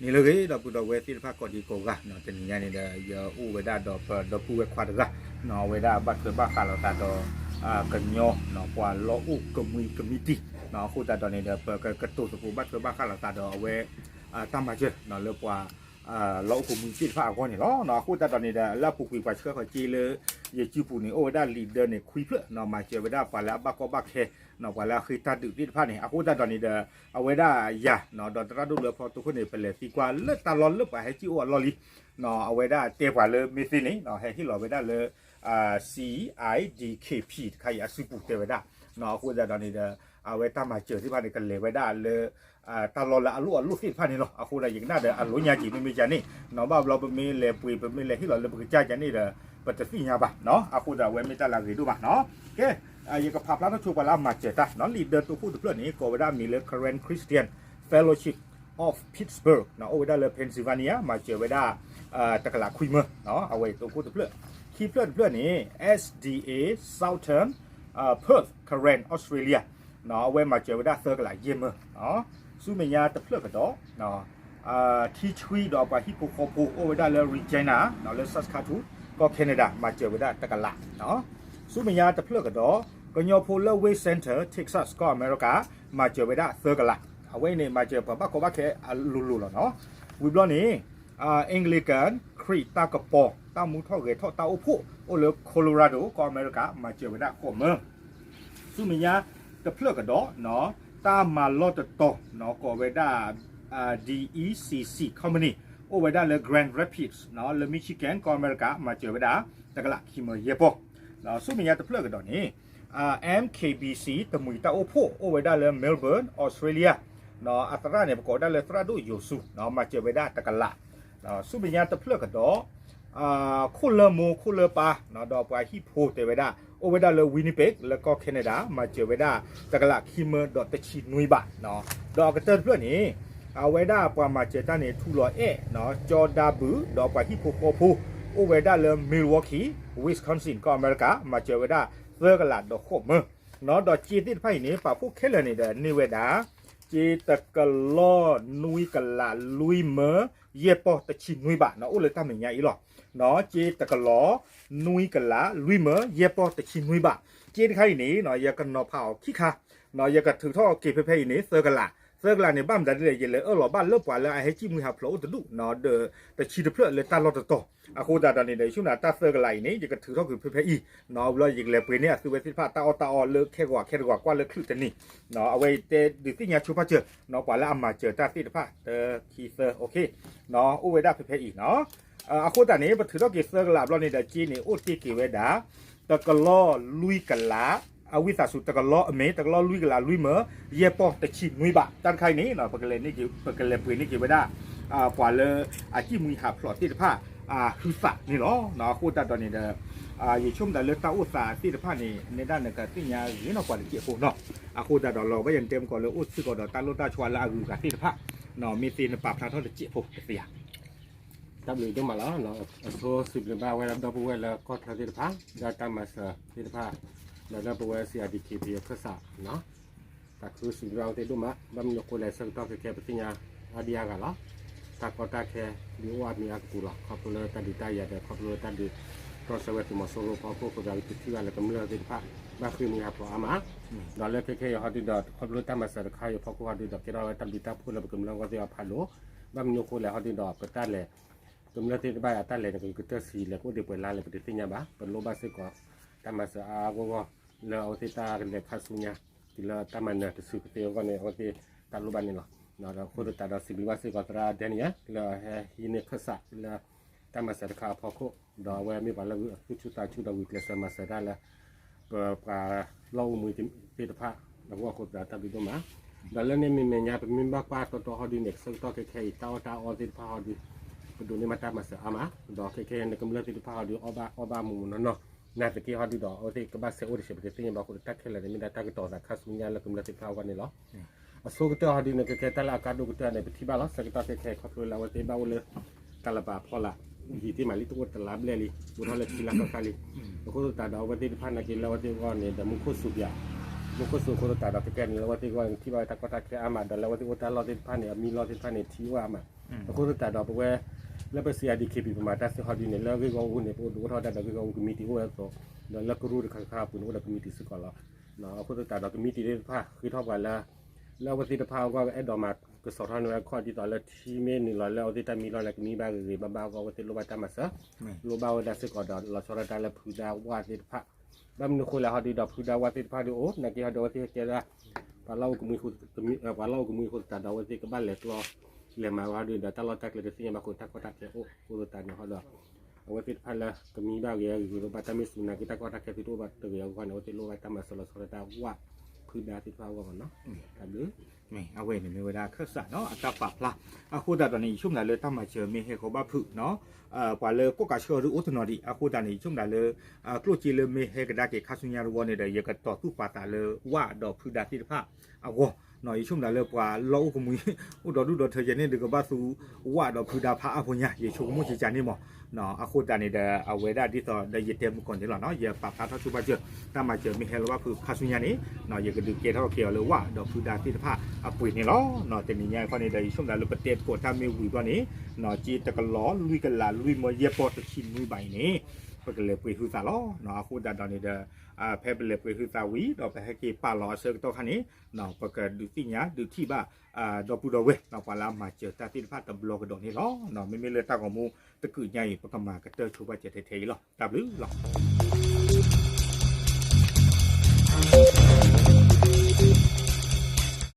န့ၣ်လၢအဂ့ၤ ဒီပုၢ်ဒီဝဲၢ်သ့ၣ်တဖၣ်ကိးဒံကိးဂၤ တနံၤညါန့ၣ်ဒီး ယအိၣ်ဝဲဒၣ်ဒီးပဒီပုၢ်ဝဲၢ်ခွါတဂၤ အဝဲဒၣ်ဘၣ်ထွဲဘၣ်ဃးလိာ်သးဒီး ကညီ ပှၤလီၢ်အိၣ်ကမှံကမံးတံာ် အဃိသတးဒီးန့ၣ်ဒီး ပကကတိၤသကိးဘၣ်ထွဲဘၣ်ဃးလိာ်သးဒီးအဝဲ တၢ်မၤစၢၤ လၢပှၤ လီၢ်အိၣ်ကမှံတံာ်တဖၣ်အဂီၢ်န့ၣ်လီၤ. အဃိသတးဒီးန့ၣ်ဒီး လၢအပူၤကွံာ်ပှၤဆှၢဃီၤက့လၢ ယစုပူၤန့ၣ် အိၣ်ဝဲဒၣ် leader န့ၣ် ခွံဖျၢၣ် မၤစၢၤဝဲဒၣ်ပှၤလၢအဘၣ်ကီဘၣ်ခဲ ပှၤလၢအဃ့တၢ်ဒုးသ့ၣ်တဖၣ်န့ၣ် အဃိသတးဒီးန့ၣ်ဒီး အဝဲဒၣ်ယၤ ဒီးသရၣ်ဒိၣ်လၢဖီတိခိၣ်န့ၣ် ပလဲၤသံကွၢ်လၢတၢ်လီၢ်လၢပှၤဟဲစံၣ်အိၣ်အလီၢ်လံ အဝဲဒၣ်တဲပှၤလၢမ့ၢ်သ့န့ၣ် ဟဲဟ့ၣ်လီၤဝဲဒၣ်လၢ C I D K P တခါအံၤအစုပူၤတဲဝဲဒၣ် အဃိသတးဒီးန့ၣ်ဒီး အဝဲတၢ်မၤစၢၤသ့ၣ်တဖၣ်န့ၣ် ကလဲၤဝဲဒၣ်လၢ တၢ်လီၢ်လၢအလီၢ်အလီၢ်သ့ၣ်တဖၣ်န့ၣ်လီၤ. အဃိဒီးယကနၣ်ဒီးအလိညါက့ၤ မ့မ့ၢ်ယၤန့ၣ် ဘၣ်ဘျီပမ့ၢ်လဲၤပှ့ၤ ပမ့ၢ်လဲၤဟ့ၣ်လီၤလၢပကစၢ်ယၤန့ၣ်ဒီး ပတသ့ၣ်ညါဘၣ် အဃိဒီးအဝဲမ့ၢ်တၢ်လၢအဂ့ၤဒိၣ်မးနီၤ. ကဲ ယကဖးဖျါထီၣ်ဆိပှၤလၢအမၤစၢၤတၢ် leader တိခိၣ်တဖျၢၣ်န့ၣ် ကိးဝဲဒၣ်မံၤလၢ Karen Christian Fellowship of Pittsburgh အိၣ်ဝဲဒၣ်လၢ Pennsylvania မၤစၢၤဝဲဒၣ် တကလးခွံမၢ အဝဲတိခိၣ်တဖျၢၣ် ခံဖျၢၣ်တဖျၢၣ်န့ၣ် S D A Southern Perth Karen Australia အဝဲမၤစၢၤဝဲဒၣ်သၢကလးယဲၢ်မၢ ဆူမဲာ်ညါတဖျၢၣ်ကဒီး ထံဆှံဒီးပှၤဟံၣ်ဖိဃီဖိ အိၣ်ဝဲဒၣ်လၢ Regina လၢ Saskatoon ကီၢ် Canada မၤစၢၤဝဲဒၣ်တကလး ဆူမဲာ်ညါတဖျၢၣ်ကဒီး ကညီဖိလၢ West Center Texas ကီၢ်အမဲရကၤ မၤစၢၤဝဲဒၣ်သၢကလး အဝဲအံၤန့ၣ် မၤစၢၤပှၤဘၣ်ကီဘၣ်ခဲအလိၤလိၤလီၤနီၤ. ဝံၤဘျီန့ၣ် Anglican ခရံာ်တၢ်ကပီၤ တၢ်မူထီၣ်ဂဲၤထီၣ်တၢ်အိၣ်ဖှိၣ် အိၣ်လၢ Colorado ကီၢ်အမဲရကၤ မၤစၢၤဝဲဒၣ်ဃိးမၢ ဆူမဲာ်ညါတဖျၢၣ်ကဒီး တၢ်မၤလီၢ်တတီၤ ကိးဝဲဒၣ် D E C C Company အိၣ်ဝဲဒၣ်လၢ Grand Rapids လၢ Michigan ကီၢ်အမဲရကၤ မၤစၢၤဝဲဒၣ် တကလးခံမၢယဲၢ်ပီၢ် ဆူမဲာ်ညါတဖျၢၣ်ကဒီးန့ၣ် M K B C တမှံၤတၢ်အိၣ်ဖှိၣ် အိၣ်ဝဲဒၣ်လၢ Melbourne Australia အသရၣ်န့ၣ် ပကိးဝဲဒၣ်လၢသရၣ်ဒိၣ်ယိၤစူ မၤစၢၤဝဲဒၣ်တကလး ဆူမဲာ်ညါတဖျၢၣ်ကဒီး ခိၣ်လၢမိၢ်ခိၣ်လၢပၢ် ဒီးပှၤဟံၣ်ဖိတဲဝဲဒၣ် အိၣ်ဝဲဒၣ်လၢ Winnipeg လၢကီၢ် Canada မၤစၢၤဝဲဒၣ် တကလးခံမၢဒီးတဆံနွံဘး ဒီးအကတၢၢ်တဖျၢၣ်န့ၣ် အဝဲဒၣ်ပှၤမၤစၢၤတၢ်န့ၣ် ထူလီၤအဲၣ် ကၠီဒါဘုၣ် ဒီးပှၤဟံၣ်ဖိဃီဖိ အိၣ်ဝဲဒၣ်လၢ Milwaukee Wisconsin ကီၢ်အမဲရကၤ မၤစၢၤဝဲဒၣ် သၢကလးဒီးဃိးမၢ ဒီးစ့သ့ၣ်တဖၣ်အံၤန့ၣ် ပာ်ဖှိၣ်ခဲလၢာ်န့ၣ်ဒီးန့ၢ်ဝဲဒၣ် စ့တကလီၢ်နွံကလးလွံၢ်မၢ ယဲၢ်ပီၢ်တဆံနွံဘး အိၣ်လၢတၢ်မဲာ်ညါအံၤလီၤ. စ့တကလီၢ်နွံကလးလွံၢ်မၢ ယဲၢ်ပီၢ်တဆံနွံဘး စ့တခါအံၤန့ၣ် ယကနီၤဖးအီၤခံခါ ယကထုးထီၣ်က့ၤဖဲဖဲအံၤန့ၣ် သၢကလး သၢကလးန့ၣ် ဘၣ်မတၤဒ်လဲၣ် ယလဲၤအၢၣ်လီၤဘၣ်လၢပှၤလၢအဟဲစံၣ်မှံဟးဖျိးအိၣ်တဒူၣ် ဒီးတဆံတဖျၢၣ်လၢတၢ်လီၢ်တတီၤ အဃိသတးဒီးန့ၣ်ဒီး ယဆိကမိၣ်တၢ်သၢကလးအံၤန့ၣ် ယကထုးထီၣ်က့ၤဖဲဖဲအံၤ ဘျီယကလဲၤပှ့ၤန့ၢ်အသုဝဲသ့ၣ်တဖၣ်တၢ်အီၣ်တၢ်အီလၢခဲဂီၤခဲတဂီၤကွၢ်လၢချုးတနံၤ အဝဲအံၤတဲဒုးသ့ၣ်ညါဆိပာ်စၢၤ ပှၤလၢအမၤစၢၤတၢ်သ့ၣ်တဖၣ် တၢ ခံ သၢ အိၣ်ဝဲဒၣ်ဖဲဖဲအံၤနီၤ အဃိသတးန့ၣ် ပထုးထီၣ်က့ၤသၢကလးဘျီန့ၣ်ဒီး စ့န့ၣ်အိၣ်တ့ၢ်က့ၤဝဲဒၣ် တကလီၢ်လွံၢ်ကလး အဝံသးစူၤ တကလီၢ်အမ့ၢ် တကလီၢ်လွံၢ်ကလးလွံၢ်မၢ ယဲၢ်ပီၢ်တဆံနွံဘး တၢ်တခါအံၤန့ၣ် ပကလဲၤပှ့ၤန့ၢ်က့ၤဝဲဒၣ် ပှၤလၢအစံၣ်မှံဟးဖျိးသ့ၣ်တဖၣ် ဟုသးန့ၣ်လီၤ. အဃိသတးဒီးန့ၣ်ဒီး ယဆိကမိၣ်တၢ်လၢတၢ်အိၣ်သးသ့ၣ်တဖၣ်န့ၣ် နဲဒၣ်နကသ့ၣ်ညါဂ့ၤနီၢ်ပှၤတစဲးဖိနီၤ အဃိသတးဒီးလီၤဘၣ်ယတဲမကီးလၢအိၣ်စ့ၢ်ကီးဒီးတၢ်လိၣ်တၢ်ဆှါလၢအဂုၤအဂၤသ့ၣ်တဖၣ် မ့ၢ်သ့နပာ်ဖျါထီၣ်တစဲးဖိတသ့ဧါ တၢ်ဘျုးဒိၣ်မးလီၤ. အဆိစံးဘျုးဘၣ်ဝဲဒၣ်ဒီပုၢ်ဝဲၢ်လၢကီၢ်ချၢသ့ၣ်တဖၣ် ဒီးတၢ်မၤစၢၤသ့ၣ်တဖၣ် ဒီးဒီပုၢ်ဝဲၢ် C I D K P အခၢၣ်စး သးခုစံးဘျုးဘၣ်အဝဲသ့ၣ်ဒိၣ်မး ဘၣ်မနုၤအဃိလဲၣ် ဆၢကတီၢ်ခဲခဲပသ့ၣ်ညါအါဒံအါဂၤလီၤ. တၢ်ကီတၢ်ခဲဒုးအိၣ်အါမံၤအါကပူၤလီၤ. ခီဖျိလၢတၢ်ဒုးတၢ်ယၤဒီး ခီဖျိလၢတၢ်ဒုးတြီဆၢဝဲသုးမီၤစိရိၤအဖီခိၣ်အဃိဒီး ပထံၣ်ဘၣ်လၢကမျၢၢ်သ့ၣ်တဖၣ် ဘၣ်ဃ့ၢ်မှံဟးဖျိးအါမး ဒီးလၢခဲခဲအံၤဟီဒုဒီး ခီဖျိလၢတၢ်မၤစၢၤတခါအံၤအဖီခိၣ်ဟီဒုဒီး ကဲထီၣ်ဝဲတၢ်ဘျုးတၢ်ဖှိၣ်လၢပကမျၢၢ်အဂီၢ်သ့ၣ်တဖၣ်ဖးဒိၣ် ဘၣ်မနုၤအဃိလဲၣ်ဟီဒုဒီး ပတၢ်လဲၤ ကမျၢၢ်သ့ၣ်တဖၣ်အတၢ်လဲၤန့ၣ် ကကတၢၢ်ဆံးလဲၣ် ကအိၣ်ဒံးပှဲၤလါလဲၣ် ပတသ့ၣ်ညါဘၣ်. ပလိၣ်ဘၣ်စ့ၢ်ကီး တၢ်မၤစၢၤအါအါဂီၢ်ဂီၢ် လၢအဝဲသ့ၣ်တၢ်ကလဲၤခါဆူညါ တုၤလၢတၢ်မၤနၢၤတစုကသ့အဂီၢ်န့ၣ် အဝဲသ့ၣ်တၢ်လိၣ်ဘၣ်န့ၣ်လီၤ. ဒီးအဃိသတးဒီးစံးဘျုးဘၣ်စ့ၢ်ကီးသရၣ် Daniel လၢအဟဲဟံးန့ၢ်ခၢၣ်စးလၢ တၢ်မၤစၢၤတခါအဖီခိၣ် ဒီးအဝဲမ့ၢ်ပှၤလၢအသူၣ်ဆူၣ်သးဆူၣ်ဒီးဂုာ်ကျဲးစၢးမၤစၢၤတၢ်လၢ ပပှၤလီၢ်အိၣ်မှံသ့ၣ်တဖၣ် အဂီၢ်အဃိသတးတၢ်ဘျုးဒိၣ်မး ဒီးလၢန့ၣ်မ့ၢ်မဲာ်ညါ ပမ့ၢ်ဘၣ်ကွၢ်တီတီဟီဒုန့ၣ် ဆၢကတီၢ်ခဲခဲအံၤ တၢ်အီၣ်တၢ်အီသ့ၣ်တဖၣ်ဟီဒု ပဒိးန့ၢ်ဘၣ်တၢ်မၤစၢၤအါမး ဒီးခဲခဲန့ၣ် ကမျၢၢ်သ့ၣ်တဖၣ်ဟီဒု အီၣ်ဘၣ်အီဘၣ်မုာ်မုာ်နီၢ်နီၢ် နာ်သက့ဟီဒုဒီး အဝဲသ့ၣ်ကဘၣ်ဆဲးအိၣ်တဆဲး ပတသ့ၣ်ညါဘၣ်အဃိဒီး တၢ်ခဲလၢာ်န့ၣ် မ့ၢ်ဒၣ်တၢ်ကတီၤသးခါဆူညါလၢကမျၢၢ်သ့ၣ်တဖၣ်အဂီၢ်န့ၣ်လီၤ. အဆိကတၢၢ်ဟီဒုန့ၣ် ခဲခဲတၢ်လၢအကါဒိၣ်ကတၢၢ်န့ၣ် ပထံၣ်ဘၣ်လီၤ ဆၢကတီၢ်ခဲခဲ ခီဖျိလၢအဝဲသ့ၣ်ဘၣ်အိၣ်လၢ တၢ်လၢပာ်ဖီလာ် ယံာ်သ့ၣ်မးလံ တအိၣ်တလါဘျဲၣ်လံ ဘူးထီၣ်လၢခံလါဃၣ်ဃၣ်လံ. အဃိသတးဒီးအဝဲသ့ၣ်တဖၣ်နာ်က့လၢအဝဲသ့ၣ်အဂီၢ်န့ၣ်ဒီး မူခိၣ်စူၤပၠး မူခိၣ်စူၤအဃိသတးဒီး ခဲကနံၣ်လၢအဝဲသ့ၣ်ဂီၢ်န့ၣ် ထံၣ်ဘၣ်ဝဲတၢ်ကီတၢ်ခဲအါမး ဒီးလၢအဝဲသ့ၣ်အိၣ်တၢ်လီၢ်သ့ၣ်တဖၣ်န့ၣ် အမံလီၢ်သ့ၣ်တဖၣ်န့ၣ် ထံအိၣ်အါမး. အဃိသတးဒီး ပဝဲ လၢပ စီၣ်အဲၣ်ဒံၣ်ခ့ပံၤ ပမၤတၢ်စ့ၢ်ဟီဒ်န့ၣ် လၢဂ့ၢ်ဂီၢ်အူန့ၣ် ပအိၣ်ဒုးအိၣ်ထီၣ်ဝဲဒၣ်ဒီးဂ့ၢ်ဂီၢ်အူကမံးတံာ်အိၣ်ဝဲအသိး, ဒီးလၢကရူၢ်တခါခါအပူၤန့ၣ် အိၣ်ဒီးကမံးတံာ်စ့ၢ်ကီးလီၤ. အဃိသတးဒီး ကမံးတံာ်သ့ၣ်တဖၣ် ဃ့ထီၣ်ပှၤလၢ လၢအဝဲသ့ၣ်တဖၣ်အဂီၢ် အဲၣ်ဒိးမၤကစီၣ်ထီၣ်န့ၢ်ဝဲခီၣ်ဒ်သိးလၢထံမ့ၢ်နုာ်လီၤလၢအဝဲသ့ၣ်တၢ်မံလီၢ်န့ၣ် ကမံဘၣ်ဂ့ၤဂ့ၤဘၣ်ဘၣ်အဂီၢ် အဝဲသ့ၣ်လိၣ်ဘၣ်တၢ်မၤစၢၤ, လိၣ်ဘၣ်ဝဲဒၣ်စ့ၢ်ကီးဒီး လီၤဆီဒၣ်တၢ်လၢဖုဒါဝၣ်သ့ၣ်တဖၣ်. ဘၣ်မနုၤအဃိလဲၣ်ဟီဒ်ဒီး ဖုဒါဝၣ်သ့ၣ်တဖၣ်ဒ်အိၣ် နာ်က့ဟီဒ်အဝဲသ့ၣ်ဟဲကဲဒၣ် ပှၤလီၢ်အိၣ်ကမှံ ပှၤလီၢ်အိၣ်ကမှံအဃိသတးဒီး အဝဲသ့ၣ်ကဘၣ်လဲၤကျီ လဲၤမၤဝဲဟီဒ်ဒီး တၢ်လီၢ်တၢ်ကျဲတသ့ၣ်ညါဘၣ်အဃိ တၢ်ကီတၢ်ခဲအိၣ်အဃိသတးန့ၣ်ဟီဒီး အဝဲသ့ၣ်တဖၣ်လၢကမံဘၣ်ဂ့ၤဂ့ၤဘၣ်ဘၣ် တၢ်မ့ၢ်စူၤနာ်က့ တၢ်ကီတၢ်ခဲသုတအိၣ်ဘၣ်တဂ့ၤအဂီၢ်န့ၣ် အဝဲသ့ၣ်လိၣ်ဘၣ်တၢ်မၤစၢၤလီၤဆီဒၣ်တၢ်ဝၣ်ဖုဒါသ့ၣ်တဖၣ်အဂီၢ်မးနီၤ. တၢ်ဘျုး မ့ၢ်အဝဲန့ၣ်မ့ၢ်ဝဲဒၣ်ခၢၣ်စးနီၤ အတၢ်ပာ်ဖျါ. အဃိသတးဒီးန့ၣ် ယဆိကမိၣ်လၢတၢ်မၤစၢၤမ့ၢ်ဟဲဃီၤဘၣ်ဖုးနီၤ ပှၤလၢကီၣ်ကးဆှၢအီၤဒုးအိၣ်တနီၤဒံး အဃိသတးန့ၣ် ယဆိကမိၣ်လၢ ကျိၣ်စ့လၢမ့ၢ်ဟဲကဒါက့ၤခါဆူညါတဝီန့ၣ်ဒီး ယကတီၤသူၣ်ပာ်သးလၢဝၣ်ဒီးဖုဒါသ့ၣ်တဖၣ်အဂီၢ် ယဆိကမိၣ်လၢပှၤလီၢ်အိၣ်ကမှံ အိၣ်ဒီးဒူၣ်ဒီးထၢယဲန့ၣ်ဒီး ကဘၣ်သူဝၣ်ဒီးဖုဒါဖးအါဖိညါ ယဆိကမိၣ်ကကန့ၣ်မး. အဃိသတးန့ၣ်ဒီး အဝဲဒၣ်ဒ်သိးဒီးယတဲမုၢ်ကီၢ်န့ၣ်လီၤနီၤ ယပာ်ဖျါထီၣ်ဆိဘၣ်စၢၤ တၢ်မၤစၢၤမ့ၢ်ဟဲလီၤဘၣ်ဖုးခါဆူညါန့ၣ် ယကဒုးကဲထီၣ်က့ၤအီၤလၢဝၣ်ဒီးဖုဒါသ့ၣ်တဖၣ်အပှ့ၤန့ၣ်လီၤ. တနံၤညါအံၤခီန့ၣ်ဒီး ယဆိကမိၣ်လၢပတဲသကိးတၢ်မ့ၢ်ဝံၤဘျီန့ၣ် က့တကလီၤလွံၢ်ကလးလွံၢ်မၢယဲၢ်ပီၢ်တဆံနွံဘၣ်အံၤန့ၣ် ပကလဲၤပှ့ၤဟုသးလီၤ. အဃိသတးဒီးန့ၣ်ဒီး ဖဲပလဲၤပှ့ၤဟုသးဝံၤ ဒီးပဟဲက့ၤပာ်လီၤအဆၢကတီၢ်ခါန့ၣ် ပကဒုးသ့ၣ်ညါဒုးထံၣ်ဘၣ် ဒီပုၢ်ဒီဝဲၢ် ပှၤလၢအမၤစၢၤတၢ်သ့ၣ်တဖၣ်တဘျီကဒီးန့ၣ်လီၤ. မ့မ့ၢ်လၢတၢ်ဂီၤမူတကုးညါအံၤ ပကမၤကတၢၢ်ဆိဘၣ်စၢၤထဲထဲအံၤလီၤ. တၢ်ဘျုးလီၤ.